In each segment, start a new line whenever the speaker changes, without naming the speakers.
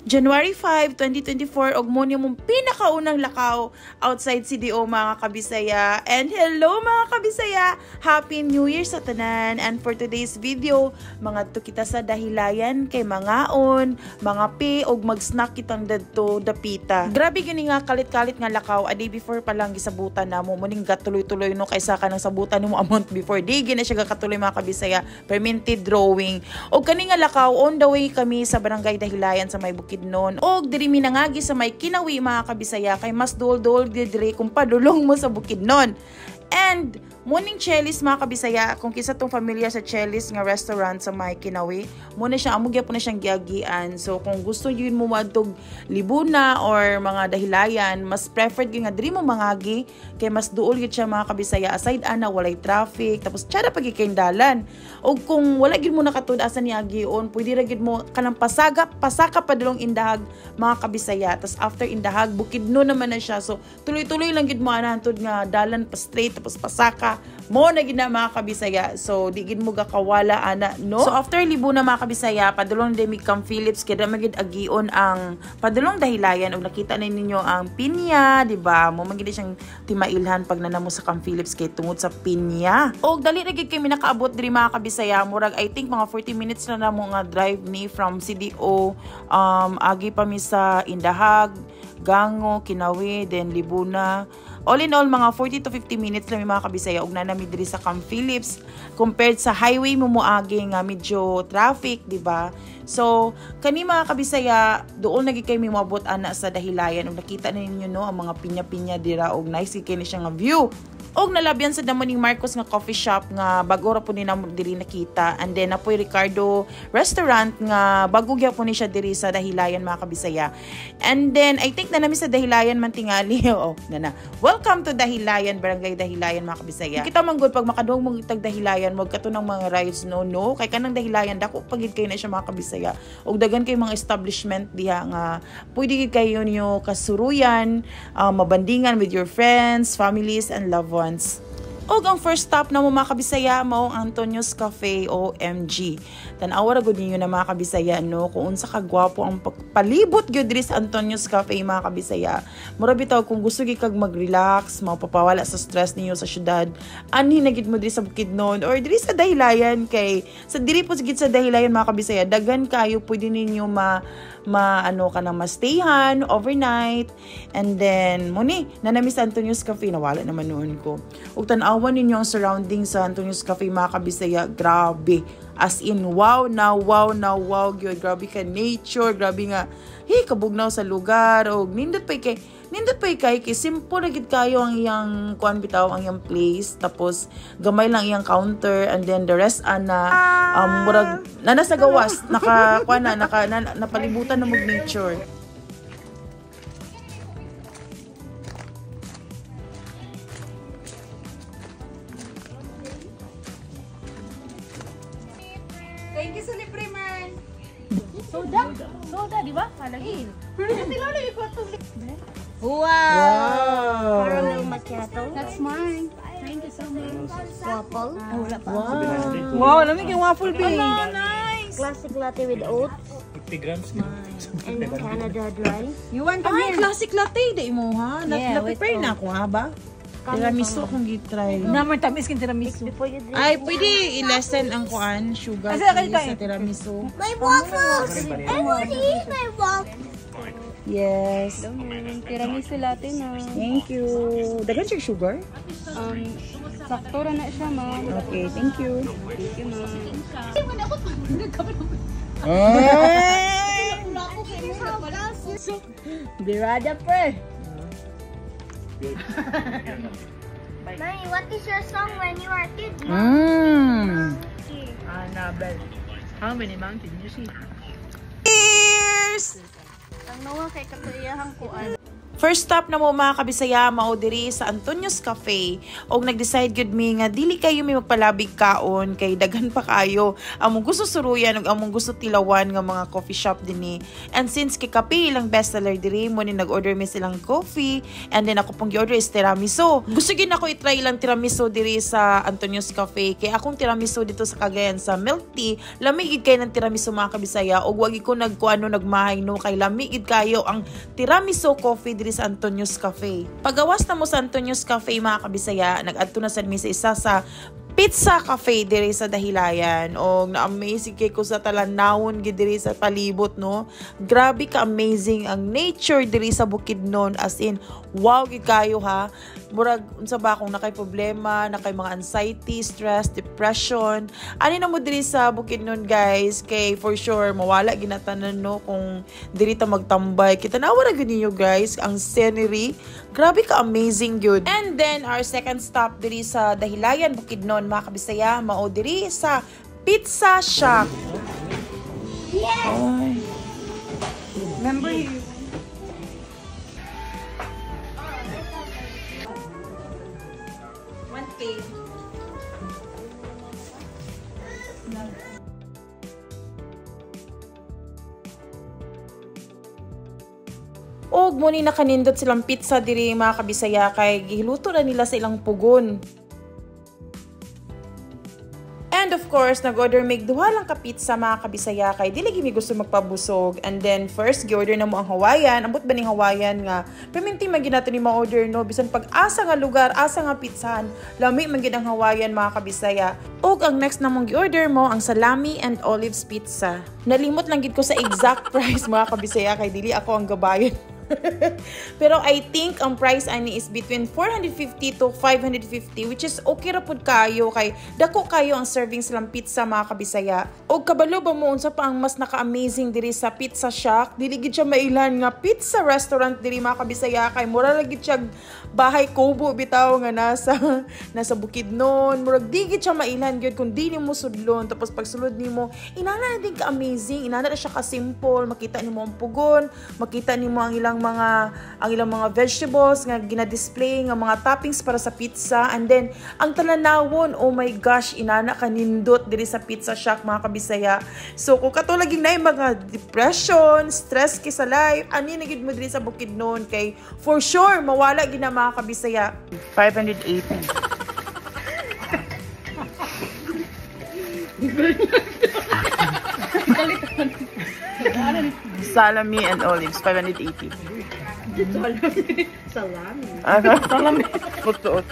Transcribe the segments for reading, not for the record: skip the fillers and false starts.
January 5, 2024, og mo ni mong pinakaunang lakaw outside CDO, mga kabisaya. And hello, mga kabisaya! Happy New Year sa tanan! And for today's video, mga to kita sa Dahilayan kay mangaon, mga pi, og mag-snack kitang dadto dapita. Grabe gini nga kalit-kalit nga lakaw, a day before pa lang gisabutan na mo, muning gatuloy-tuloy no kaysa ka nang sabutan nimo a month before. Di gina siya gakatuloy, mga kabisaya, permanente drawing. Og kani nga lakaw, on the way kami sa Barangay Dahilayan sa may Bukidnon. Og diri mi nangagi sa may Kinawi, mga kabisaya, kay mas duol-duol diri kung padulong mo sa Bukidnon. And morning Chelis, mga kabisaya, kung kinsa tong familiar sa Chelis nga restaurant sa may Kinawi, mo na siya amo gyapon na siyang giagian. So kung gusto yun mo madtog Libuna or mga Dahilayan, mas preferred gyud nga diri mo mangagi kay mas duol gyud siya, mga kabisaya. Aside ana, walay traffic, tapos tsada pag kay dalan. Og kung wala gyud mo nakatud asa ni agion, pwede ra gyud mo kanang pasaga pasaka padulong Indahag, mga kabisaya. Tapos after Indahag, Bukidnon naman na siya. So tuloy-tuloy lang gyud mo ana hantod nga dalan pa straight, tapos pasaka mo na gid na, mga kabisaya. So di gid mo gakawala ana, no? So after Libuna, mga kabisaya, padulong din mi Camp Phillips kay dama gid agion ang padulong Dahilayan ug nakita na ninyo ang pinya, di ba? Mo man gid siyang timailhan pag nanamo sa Camp Phillips kay tungod sa pinya. Og dali ra gid kami nakaabot diri, mga kabisaya. Murag I think mga 40 minutes na namo nga drive ni from CDO. Agi pa mi sa Indahag, Gango, Kinawi, then Libuna. All in all, mga 40 to 50 minutes lang, mga kabisaya, ug naa nami diri sa Camp Phillips compared sa highway mo moagi nga medyo traffic, di ba? So, kani, mga kabisaya, duol na gid kay mi moabot ana sa Dahilayan ug nakita na ninyo, no, ang mga pinya-pinya dira ug nice gid kay ni siya nga view. Og nalabyan sa damo ning Marcos nga coffee shop nga bago ra po ni namo diri nakita, and then napoy Ricardo restaurant nga bago gyapon ni siya diri sa Dahilayan, mga kabisaya. And then I think na nami sa Dahilayan man tingali. Oh, na na. Welcome to Dahilayan, Barangay Dahilayan, mga kabisaya. Kita man gud pag makadungog mo tag Dahilayan, mo kato ng mga rides, no, kay kanang Dahilayan dako pagid kay na siya, mga kabisaya. Og daghan kay mga establishment diha nga pwede gid kayo niyo kasuruyan, mabandingan with your friends, families and loved ones. Og ang first stop na mo, mga kabisaya, mao ang Antonio's Cafe, OMG. Tan-awa ra gud ninyo na, mga kabisaya, no, kung unsa ka gwapo ang palibot gyud diri sa Antonio's Cafe, mga kabisaya. Mura bitaw kung gusto gyud kag mag-relax, mapapawala sa stress ninyo sa syudad, anhi na gid mo diri sa Bukidnon or diri sa Dahilayan, kay sa diri po gid sa Dahilayan, mga kabisaya, daghan kayo pwede ninyo ma ma ano ka na ma-stayhan overnight. And then mo ni nanami sa Antonio's Cafe, nawala naman noon ko. Ug tan-awa ninyo ang surrounding sa Antonio's Cafe, mga kabisaya, grabe, as in wow na wow na wow gyud. Grabe ka nature, grabe nga hey kabugnaw sa lugar, og nindot pa kay simple ra gid kayo ang iyang kuan bitaw, ang iyang place, tapos gamay lang iyang counter and then the rest ana murag na nasa gawas, naka kuan na naka na, napalibutan na mog nature.
Thank you sa libre, man.
Soda? Soda, di ba? Kalagi.
Wow!
Wow.
Caramel macchiato.
That's mine. Thank you so much.
Waffle.
Wala pa.
Wow, lamig yung waffle, babe.
Nice.
Classic latte with oats.
50 grams.
And Canada Dry.
You want come
Ay,
here?
Classic latte di mo ha. Na,
Yeah, with
na-prepare na ako ha ba? Tiramisu akong gitry.
Naman tamis kin tiramisu.
Before you drink.
Ay, pwede i-lessen ang kuan, sugar
Asa ka
please,
dito eh?
sa tiramisu.
My waffles! I want to eat my waffles.
Yes.
Tiramisu latte na.
Thank you. Daghan siya sugar?
Sakto ra na siya, ma'am.
Okay, thank you.
Thank you, ma'am.
Ay!
Birada pre.
Mommy, what is your song when you are a kid?
Annabelle. How many mountains you see?
Cheers!
Ang nawa kay katuyahang kuan.
First stop na mo mga kabisaya mao diri sa Antonio's Cafe. Og nag-decide gyud mi nga dili kayo mi magpalabig kaon kay daghan pa kayo among gusto suruyan ug among gusto tilawan nga mga coffee shop dinhi. And since kay kape ilang bestseller diri mo ni nag-order mi silang coffee and then ako pong gi-order is tiramisu. Gusto gyud nako i-try ilang tiramisu diri sa Antonio's Cafe kay akong tiramisu dito sa Cagayan sa milk tea, lami gid kay ng tiramisu mga kabisaya ug wag ko nagkuano nagmahay no kay lami gid kayo ang tiramisu coffee diri sa Antonio's Cafe. Pagawas na mo sa Antonio's Cafe mga kabisaya, nag-adto na sad mi sa isa sa Pizza Cafe diri sa Dahilayan. Og na-amazing kay ko sa talanawon gid diri sa palibot no. Grabe ka amazing ang nature diri sa Bukidnon, as in wow gid kayo ha. Murag unsa ba kung nakay problema, nakay mga anxiety, stress, depression. Ani na mo diri sa Bukidnon guys kay for sure mawala ginatanan no kung diri ta magtambay. Kita na wala gud ninyo guys ang scenery. Grabe ka amazing gyud. And then our second stop diri sa Dahilayan Bukidnon mga kabisaya mao diri sa Pizza Shack.
Yes!
Ay.
Remember you.
One cake. Og mo ni nakanindot silang pizza diri mga kabisaya kay giluto na nila sa ilang pugon. And of course, nag-order mig duha lang ka pizza mga kabisaya kay dili gyud mi gusto magpabusog. And then first gi-order na mo ang Hawaiian. Ambot ba ning Hawaiian nga perminti man gyud nato ni ma-order no bisan pag asa nga lugar, asa nga pizzahan, lami man gyud ang Hawaiian mga kabisaya. Ug ang next namong gi-order mo ang salami and olives pizza. Nalimot lang gid ko sa exact price mga kabisaya kay dili ako ang gabayan. Pero I think ang price ani is between 450 to 550, which is okay ra pud kayo kay dako kayo ang serving silang pizza mga kabisaya. Og kabalo ba mo unsa pa ang mas naka-amazing diri sa Pizza Shack? Dili gid siya mailan nga pizza restaurant diri mga kabisaya kay mura ra gid siya bahay kubo bitaw nga nasa Bukidnon. Murag di gid siya mailan gyud kung di nimo sudlon. Tapos pagsulod nimo inana na din ka amazing, inana na siya ka simple, makita nimo ang pugon, makita nimo ang ilang mga vegetables nga gina-display nga mga toppings para sa pizza. And then ang talanawon, oh my gosh, inana kanindot diri sa Pizza Shack mga kabisaya. So kung katulad gyud naay mga depression, stress kay sa life, ani na gyud mo diri sa Bukidnon kay for sure mawala gyud na mga kabisaya.
580.
Salami and olives, 580.
Salami.
Salami. Otso.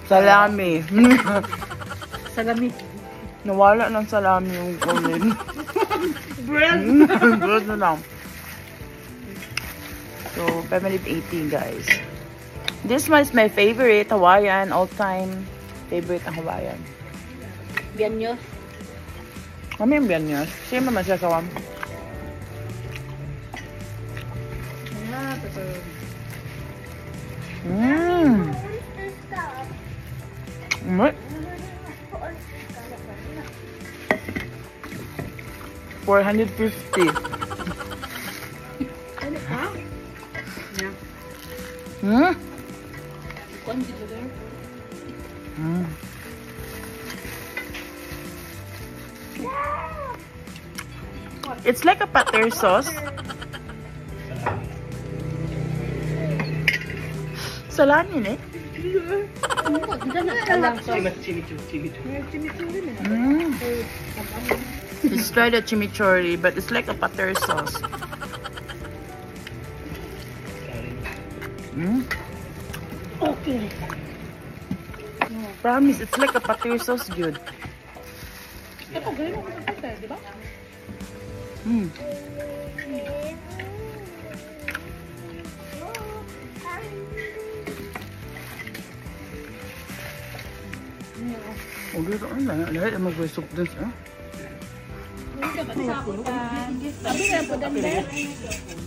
Salami.
Salami.
Nawala ng salami yung olive.
Bread.
Bread na lang. So, 580 guys. This one is my favorite, Hawaiian, all-time favorite ang Hawaiian.
Bianyos.
Kami yung bianyos. Same naman siya sa one. Mmm. What? 450.
Ano pa? Yeah.
Hmm?
Kuan dito there.
Mm. It's like a pater sauce. Salami, eh? Mm. Let's try the chimichurri, but it's like a pater sauce. Mm.
Okay.
Promise, it's like a pater sauce, good. Mm. Oh, dito ang lahat ang mag-soup dun, ah.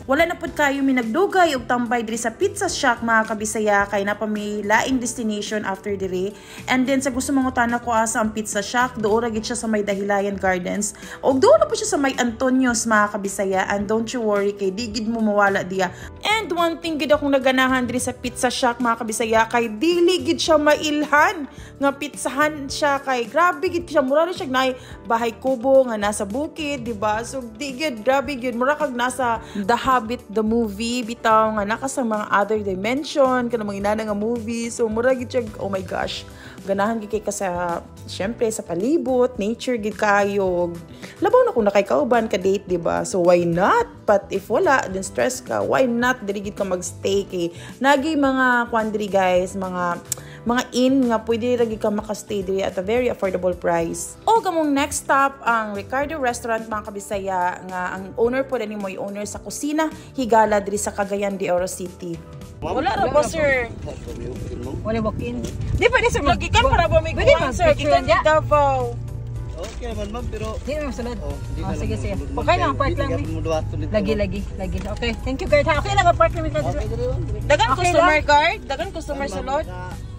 Wala na pud kayo mi nagdugay og tambay diri sa Pizza Shack, mga kabisaya, kay naa pa mi laing destination after diri. And then sa gusto mangutana ko asa ang Pizza Shack, duol ra gid siya sa may Dahilayan Gardens. Og duol na po siya sa may Antonios, mga kabisaya, and don't you worry kay di gid mo mawala diya. And one thing gid akong naganahan diri sa Pizza Shack, mga kabisaya, kay dili gid siya mailhan nga pizzahan siya, kay grabe gid siya, mura siya naay bahay kubo nga nasa bukid, di ba? So di gid, grabe gid, mura kag nasa The Hobbit the movie bitaw nga naka sa mga other dimension kanang mga inana nga movie. So mura gid siya, oh my gosh. Ganahan gid kay ka sa syempre sa palibot, nature gid kayo. Labaw na kung nakay kauban ka date, di ba? So why not? But if wala, then stress ka, why not diri gid ka magstay kay nagi mga kwan diri, guys, mga inn nga pwede ra gid ka makastay diri at a very affordable price. O kamong next stop ang Ricardo Restaurant, mga kabisaya, nga ang owner po ni mo owner sa Kusina Higala diri sa Cagayan de Oro City. Wala ra ba, sir?
Wala walk-in. Di pwede, sir.
Gikan para ba may
Pwede
kuwan, sir?
mag-picture
Gikan
niya.
Davao.
Okay man, ma'am, pero
Di naman sulod.
Oh, di
Oh,
na
sige,
lang
sige.
mo-
Okay lang, park
di
lang
na
mi.
mo duwaton dito,
Lagi,
ma'am.
Lagi, lagi. Okay, thank you, guard. Ha, okay lang, park lang mi.
Okay, diri, ma'am, diri.
Dagan
Okay
customer
lang.
guard, dagan customer
Ma'am,
sulod.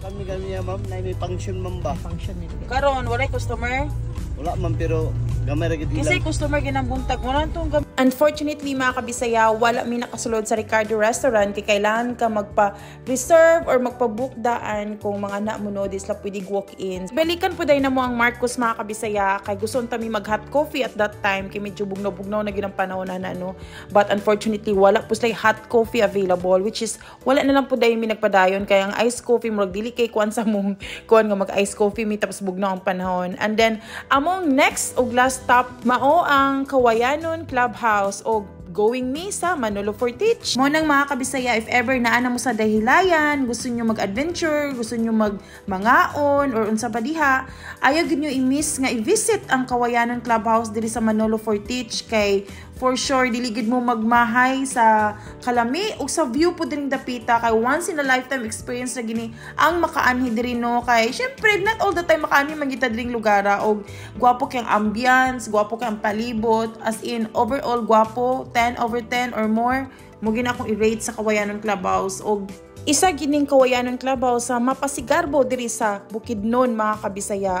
Kami kami, ma'am, na may function, ma'am, ba?
Function nila.
Karon walay customer.
Wala, ma'am, pero gamay ra gid
Kasi
ilang.
customer ginambuntag mo lang tong. Unfortunately, mga kabisaya, wala mi nakasulod sa Ricardo Restaurant kay kailangan ka magpa-reserve or magpa-book daan kung mga na mo no, di sila pwede walk-in. Balikan po dahil na mo ang Marcos, mga kabisaya, kay gusto unta mi mag-hot coffee at that time kay medyo bugnaw-bugnaw na ginang panahon na no. But unfortunately, wala po sila hot coffee available, which is wala na lang po dahil mi nagpadayon kay ang iced coffee murag dili kay kuan sa mong kuan nga mag iced coffee mi tapos bugnaw ang panahon. And then among next ug last stop mao ang Kawayanon Clubhouse og going mi sa Manolo Fortich. Mo nang mga kabisaya, if ever naa na mo sa Dahilayan, gusto nyo mag-adventure, gusto nyo mag-mangaon or unsa pa diha, ayaw gid nyo i-miss nga i-visit ang Kawayanon Clubhouse diri sa Manolo Fortich kay for sure dili gid mo magmahay sa kalami ug sa view po diring dapita, kay once in a lifetime experience na gini ang makaanhi diri no, kay syempre not all the time makaanhi man kita diring lugara. Og gwapo kay ang ambience, gwapo kay ang palibot, as in overall gwapo, 10 over 10 or more mo gina akong i-rate sa Kawayanon Clubhouse. Og isa gining Kawayanon Clubhouse sa mapasigarbo diri sa Bukidnon, mga kabisaya.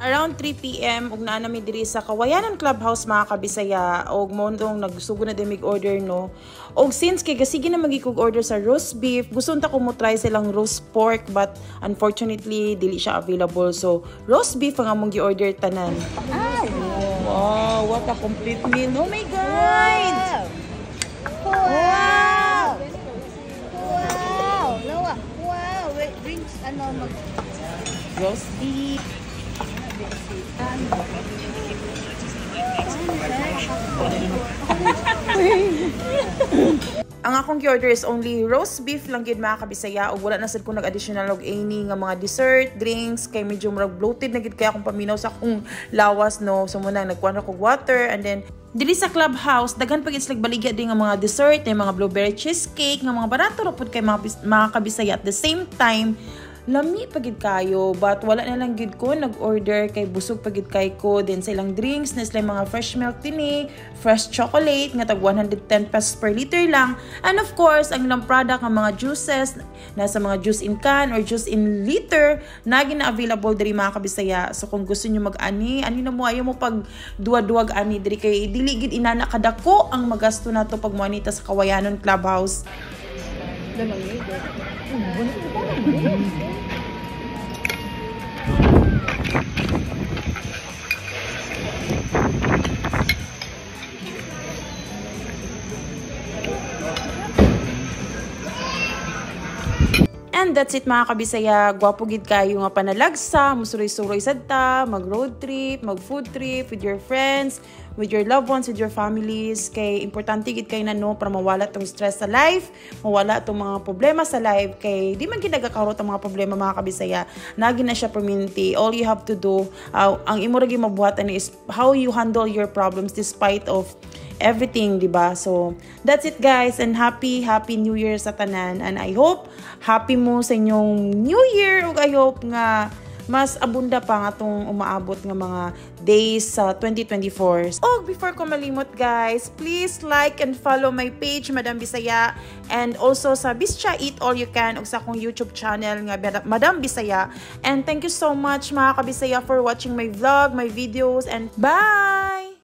Around 3 p.m. ug naa nami diri sa Kawayanan Clubhouse, mga kabisaya, og mo ndong nagsugod na din mig order no. Og since kay gasige na magikog order sa roast beef, gusto unta ko mo try silang roast pork, but unfortunately dili siya available. So roast beef ang among gi-order tanan. Wow, what a complete meal. Oh my God!
Wow! Wow! Noah, wow! Wait, drinks, ano, mag.
Roast beef. Ang akong gi-order is only roast beef lang gid, mga kabisaya, ug wala na sad ko nag-additional og any nga mga dessert, drinks, kay medyo murag bloated na gid kay akong paminaw sa akong lawas no. So muna nagkuan ako og water and then diri sa clubhouse daghan pa gid sila baligya din nga mga dessert, may mga blueberry cheesecake nga mga barato ra pud kay mga kabisaya, at the same time lami pa gid kayo, but wala na lang gid ko nag-order kay busog pa gid kay ko. Then sa ilang drinks na sila mga fresh milk dinhi, fresh chocolate nga tag 110 pesos per liter lang, and of course ang ilang product nga mga juices nasa mga juice in can or juice in liter nagi na available diri, mga kabisaya. So kung gusto niyo mag-ani ani na mo, ayaw mo pag duwa-duwag ani diri kay dili gid inana kadako ang magasto nato pag moani ta sa Kawayanon Clubhouse. And that's it, mga kabisaya. Gwapo gid kayo nga panalagsa, musuroy-suroy sad ta, mag road trip, mag food trip with your friends, with your loved ones, with your families. Kay importante gid kay na no para mawala tong stress sa life, mawala tong mga problema sa life, kay di man gid nagakaroon ang mga problema, mga kabisaya. Nagi na siya permanente. All you have to do, ang imo ra gyud mabuhatan is how you handle your problems despite of everything, di ba? So, that's it, guys, and happy, happy New Year sa tanan. And I hope happy mo sa inyong New Year ug I hope nga mas abunda pa nga atong umaabot nga mga days sa 2024. Oh, before ko malimot, guys, please like and follow my page, Madam Bisaya, and also sa Bischa Eat All You Can ug sa akong YouTube channel nga Madam Bisaya. And thank you so much, mga kabisaya, for watching my vlog, my videos, and bye!